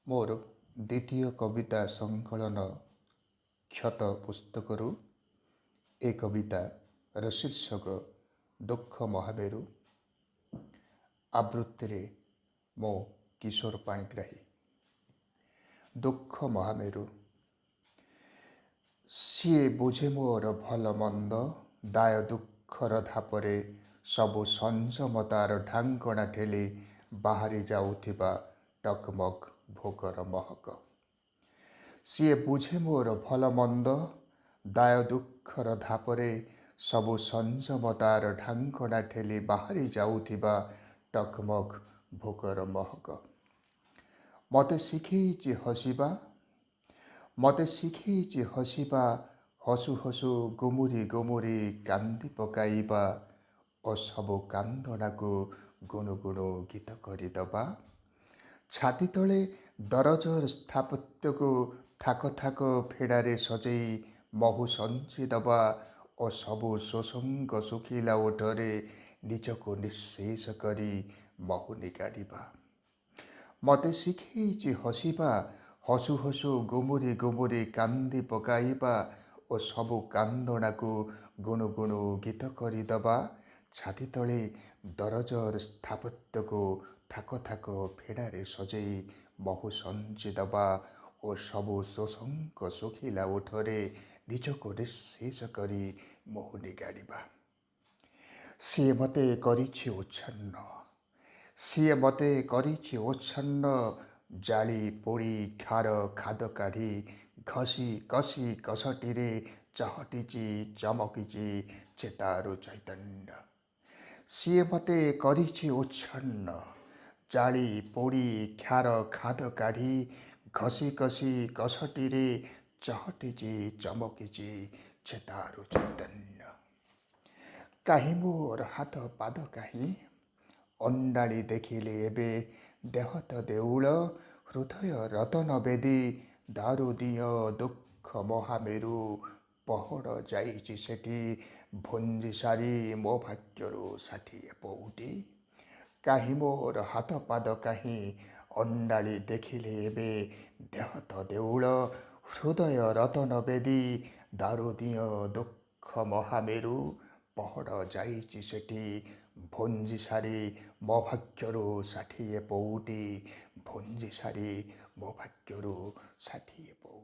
ମୋର ଦ୍ୱିତୀୟ କବିତା ସଂକଳନ କ୍ଷତ ପୁସ୍ତକରୁ ଏ କବିତାର ଶୀର୍ଷକ ଦୁଃଖ ମହାମେରୁ। ଆବୃତ୍ତିରେ ମୁଁ କିଶୋର ପାଣିଗ୍ରାହୀ। ଦୁଃଖ ମହାମେରୁ। ସିଏ ବୁଝେ ମୋର ଭଲ ମନ୍ଦ, ଦାୟ ଦୁଃଖର ଧାପରେ ସବୁ ସଂଯମତାର ଢାଙ୍କଣା ଠେଲି ବାହାରି ଯାଉଥିବା ଟକମକ ଭୋକର ମହକ। ସିଏ ବୁଝେ ମୋର ଭଲ ମନ୍ଦ, ଦାୟ ଦୁଃଖର ଧାପରେ ସବୁ ସଂଯମତାର ଢାଙ୍କଣା ଠେଲି ବାହାରି ଯାଉଥିବା ଟକମକ ଭୋକର ମହକ। ମୋତେ ଶିଖେଇଛି ହସିବା, ମୋତେ ଶିଖେଇଛି ହସିବା, ହସୁ ହସୁ ଗୁମୁରି ଗୁମୁରି କାନ୍ଦି ପକାଇବା ଓ ସବୁ କାନ୍ଦଣାକୁ ଗୁଣୁ ଗୁଣୁ ଗୀତ କରିଦେବା। ଛାତି ତଳେ ଦରଜର ସ୍ଥାପତ୍ୟକୁ ଥାକ ଥାକ ଫେଡ଼ାରେ ସଜେଇ ମହୁ ସଞ୍ଚି ଦେବା ଓ ସବୁ ଶୋଷଙ୍କ ଶୁଖିଲା ଓଠରେ ନିଜକୁ ନିଃଶେଷ କରି ମହୁ ନିଗାଡ଼ିବା। ମୋତେ ଶିଖେଇଛି ହସିବା, ହସୁ ହସୁ ଗୁମୁରି ଗୁମୁରି କାନ୍ଦି ପକାଇବା ଓ ସବୁ କାନ୍ଦଣାକୁ ଗୁଣୁ ଗୁଣୁ ଗୀତ କରିଦେବା। ଛାତି ତଳେ ଦରଜର ସ୍ଥାପତ୍ୟକୁ ଥାକ ଥାକ ଫେଡ଼ାରେ ସଜେଇ ମହୁ ସଞ୍ଚି ଦେବା ଓ ସବୁ ଶୋଷଙ୍କ ଶୁଖିଲା ଓଠରେ ନିଜକୁ ନିଃଶେଷ କରି ମହୁ ନିଗାଡ଼ିବା। ସିଏ ମୋତେ କରିଛି ଉଚ୍ଛନ୍ନ, ସିଏ ମୋତେ କରିଛି ଉଚ୍ଛନ୍ନ, ଜାଳି ପୋଡ଼ି କ୍ଷାର ଖାଦ କାଢ଼ି ଘଷି କଷି କଷଟିରେ ଚହଟିଛି ଚମକିଛି ଚେତାରୁ ଚୈତନ୍ୟ। ସିଏ ମୋତେ କରିଛି ଉଚ୍ଛନ୍ନ, ଜାଳି ପୋଡ଼ି କ୍ଷାର ଖାଦ କାଢ଼ି ଘଷି କଷି କଷଟିରେ ଚହଟିଛି ଚମକିଛି ଚେତାରୁ ଚୈତନ୍ୟ। କାହିଁ ମୋର ହାତ ପାଦ କାହିଁ? ଅଣ୍ଡାଳି ଦେଖିଲେ ଏବେ ଦେହ ତ ଦେଉଳ, ହୃଦୟ ରତନ ବେଦୀ, ଦାରୁ ଦିଅଁ ଦୁଃଖ ମହାମେରୁ ପହଡ଼ ଯାଇଛି ସେଠି ଭୁଞ୍ଜି ସାରି ମୋ ଭାଗ୍ୟରୁ 60 ପଉଟି। କାହିଁ ମୋର ହାତ ପାଦ କାହିଁ? ଅଣ୍ଡାଳି ଦେଖିଲେ ଏବେ ଦେହ ତ ଦେଉଳ, ହୃଦୟ ରତନ ବେଦୀ, ଦାରୁ ଦିଅଁ ଦୁଃଖ ମହାମେରୁ ପହଡ଼ ଯାଇଛି ସେଠି ଭୁଞ୍ଜି ସାରି ମୋ ଭାଗ୍ୟରୁ 60 ପଉଟି, ଭୁଞ୍ଜି ସାରି ମୋ ଭାଗ୍ୟରୁ 60 ପଉଟି।